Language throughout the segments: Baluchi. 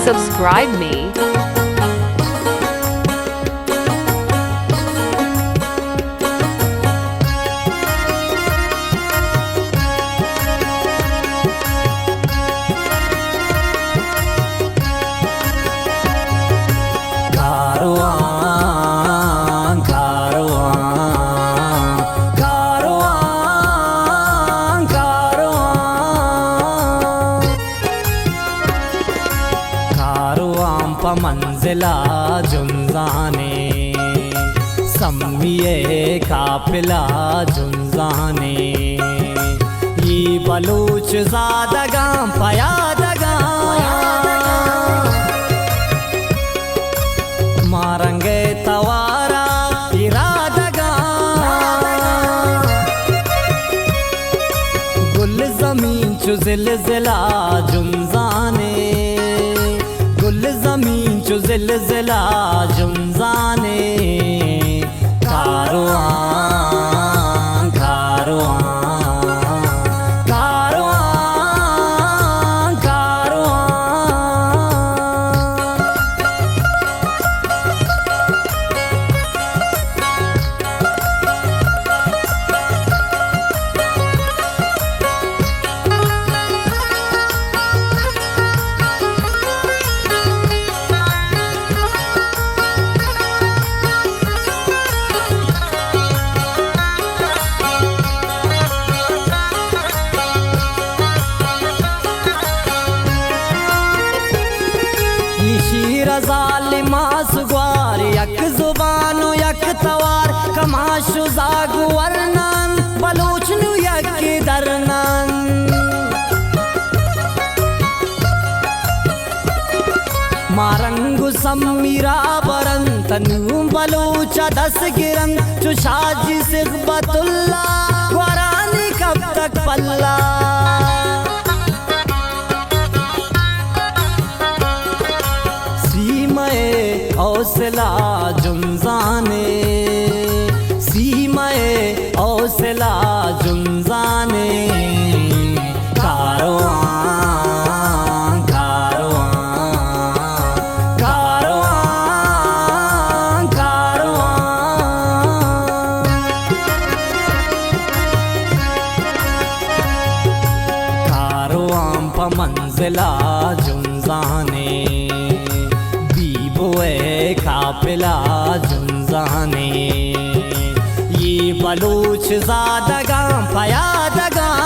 Subscribe me. کاروان، کاروان، کاروان، کاروان۔ کاروان پہ منزل ءَ جنزان اِنت، سمی ءِ قافلہ جنزان اِنت۔ اے بلوچ زادگاں پیادگاں، ماں رنگ ءِ توار ءَ ایرادگاں۔ گلزمین چو زلزلہ جنزان اِنت، گلزمین چو زلزلہ جنزان اِنت۔ کاروان، کاروان، کاروان، کاروان۔ اے شیر ءُ ظالم ءُ سگوار، یک زبان ءُ یک توار، کماش ءُ زاگ ورنان، بلوچ نوں یکے درنان۔ ماں رنگ ءُ سمی را برنت، نوں بلوچ ءَ دست گرنت، چو شاجی صبغت اللہ گورانی کپتگ پلہ۔ سیمہ ءِ حوصلہ جنزان اِنت، سیمہ ءِ حوصلہ جنزان اِنت۔ کاروان، کاروان، کاروان، کاروان۔ کاروان پہ منزل ءَ جنزان اِنت، بیبو ءِ قافلہ جنزان اِنت۔ اے بلوچ زادگاں پیادگاں،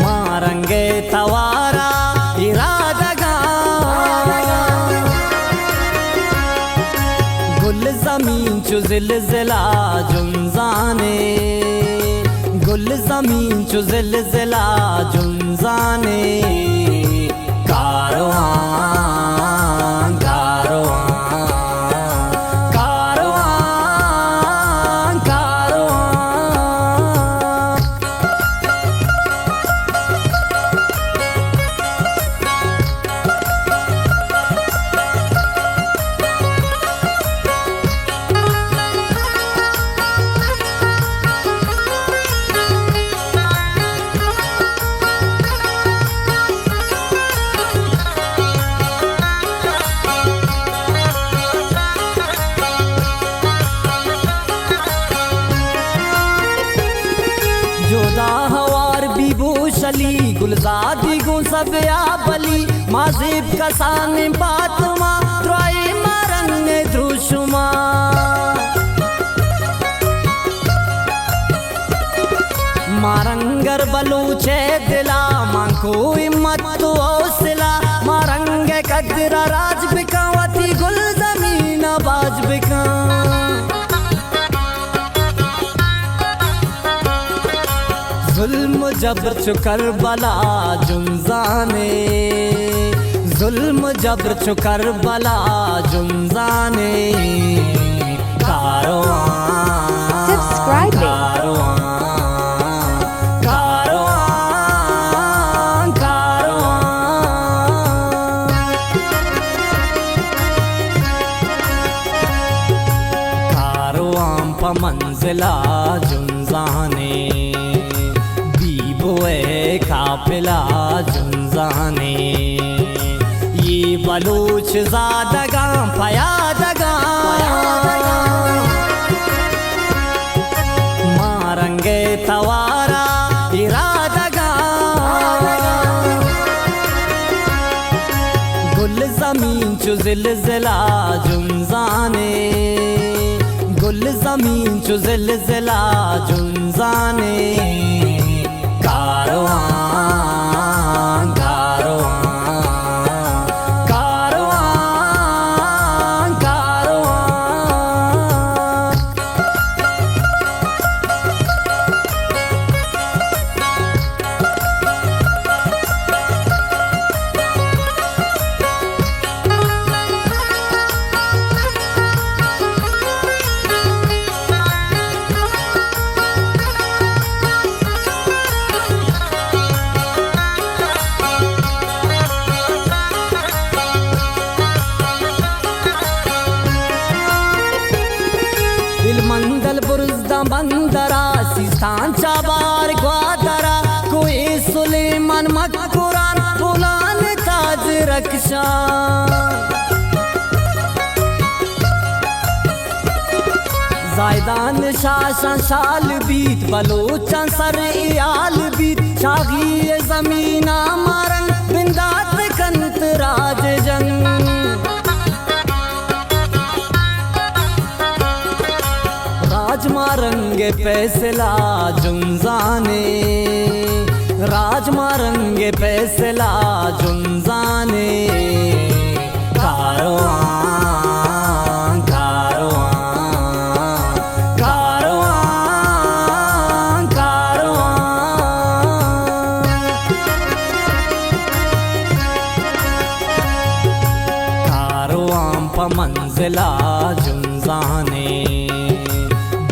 ماں رنگ ءِ توار ءَ ایرادگاں۔ گلزمین چو زلزلہ جنزان اِنت، گلزمین چو زلزلہ جنزان اِنت۔ کاروان، کاروان، کاروان، کاروان۔ جودا ہوار بیبو شلی، گلزادی گوں سبیا بلی، ما زیب کسانیں پاتما، ترائی مارن دروشما۔ مارنگر بلوچ ءِ دلا، مانکو ہمت و حوصلہ، مارنگ ءِ قدر ءَ راج بکن، وتی گلزمین ءَ باج بکن۔ ظلم و جبر چو کربلا جنزانے، ظلم و جبر چو کربلا جنزانے۔ کاروان، Subscribe me. کاروان، کاروان، کاروان۔ کاروان پہ منزلا جنزانے، بیبو اے قافلہ جنزانے، یہ بلوچ زادگاں پیادگاں، ماں رنگ توارا ارادگاں۔ گل زمین چو زلزلہ جنزانے، گل زمین چو زلزلہ جنزانے۔ کاروان، کاروان، کاروان، کاروان۔ ہلمند البرز داں بندرا، سیستان چابہار گوادرا، کوہ سلیمان مکران، بولان تاج رخشان۔ زاہدان شاشاں شال بیت، بلوچاں سر ایال بیت، شاہی زمیناں مارنگ بندات کنت راج جنگ۔ راج مارنگ فیصلہ جنزانے، راج مارنگ فیصلہ جنزانے۔ کاروان، کاروان، کاروان، کاروان۔ کاروان پہ منزلا جنزانے،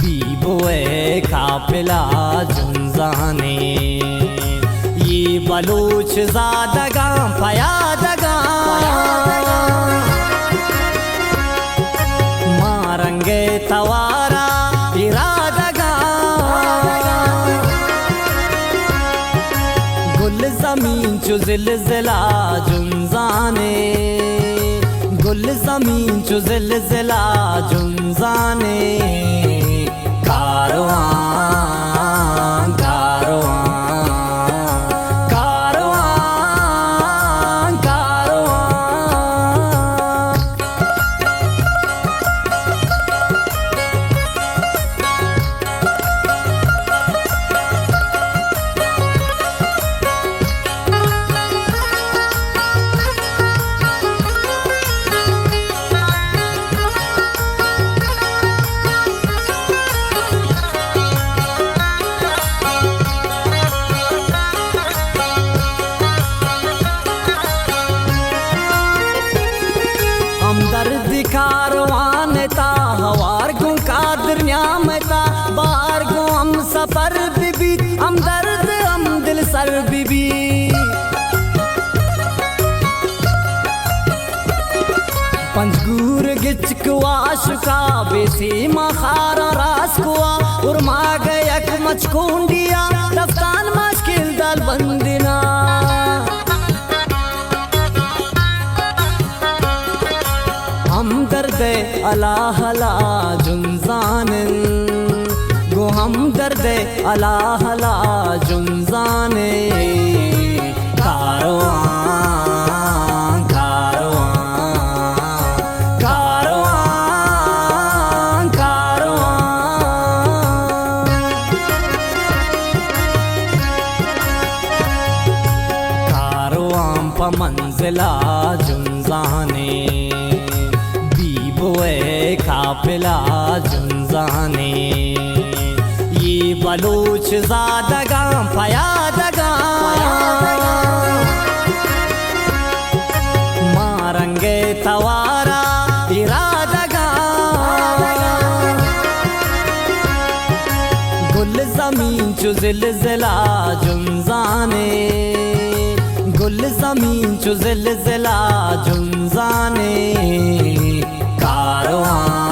بیبو اے قافلہ جنزانے۔ یہ بلوچ زادگاں پیادگاں، ماں رنگ توارا ارادگاں۔ گل زمین چو زلزلہ جنزانے، گل زمین چو زلزلہ جنزانے۔ کاروان، کاروان، کاروان، کاروان۔ ہمدرد کاروان تا، ہوار گوں قادر نیام تا، بار گوں ہم سفر بہ بیت، ہمدرد ہم دل سر بہ بیت۔ پنجگور گچک واشکا، بے سیما خارا راسکوا، ارماگ یک مچ کونڈیا، دستان مشکل دل بندنا۔ ہمدرد ہلا ہلا جنزانن، گوں ہمدرد ہلا ہلا جنزانے۔ کاروان، کاروان، کاروان، کاروان۔ کاروان پہ منزلا جنزانے، بیبو اے قافلہ جنزانے۔ یہ بلوچ زادگاں پیادگاں، ماں رنگ توارا ارادگاں۔ گل زمین چو زلزلہ جنزانے، گل زمین چو زلزلہ جنزانے۔ کاروان،